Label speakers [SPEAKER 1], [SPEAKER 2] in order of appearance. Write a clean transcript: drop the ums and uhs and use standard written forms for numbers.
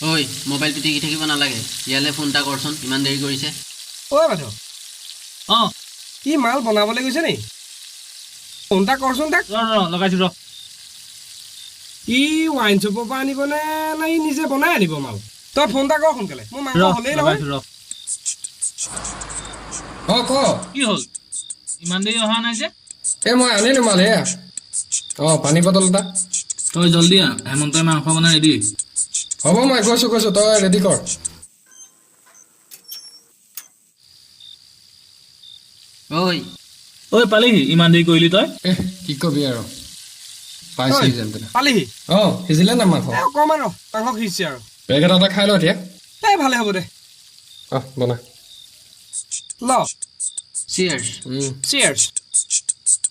[SPEAKER 1] ঐ, মোবাইল পিটিকি থাকিব নালাগে, ইয়ালৈ ফোন এটা কৰচোন, ইমান দেৰি কৰিছে।
[SPEAKER 2] ঐ মাধৱ।
[SPEAKER 3] অঁ।
[SPEAKER 2] ই মাল বনাবলৈ গৈছে নি? ফোন এটা কৰচোন তাক।
[SPEAKER 3] ৰ ৰ, লগাইছো ৰ।
[SPEAKER 2] ই ৱাইন শ্বপৰ পৰা আনিবনে নে ই নিজে বনাই আনিব মাল? তই ফোন এটা কৰ সোনকালে, মোৰ মাংস
[SPEAKER 3] ৰ।
[SPEAKER 2] হ'লেই নহয়।
[SPEAKER 3] লগাইছো ৰ।
[SPEAKER 4] অঁ, ক।
[SPEAKER 3] কি হ'ল, ইমান দেৰি অহা নাই যে?
[SPEAKER 4] এই মই আনিলো মাল, এয়া। অঁ, পানী বটল এটা।
[SPEAKER 3] তই জল্দি আহ, হেমন্তই মাংস বনাই ৰেডি।
[SPEAKER 4] হ'ব, মই গৈছো গৈছো, তই ৰেডি কৰ।
[SPEAKER 1] ঐ।
[SPEAKER 3] ঐ, পালিহি? ইমান দেৰি কৰিলি তই?
[SPEAKER 4] এহ, কি কবি আৰু, পাইছোহি যেন তেনে।
[SPEAKER 2] পালিহি?
[SPEAKER 4] অঁ, সিজিলে নাই মাংস?
[SPEAKER 2] এই অকণমান ৰ, মাংস সিজিছে আৰু।
[SPEAKER 4] পেক এটা এটা খাই ল এতিয়া।
[SPEAKER 2] এই ভালে হ'ব দে।
[SPEAKER 4] অঁ, বনা।
[SPEAKER 2] ল।
[SPEAKER 1] চিয়াৰ্ছ।
[SPEAKER 2] চিয়াৰ্ছ।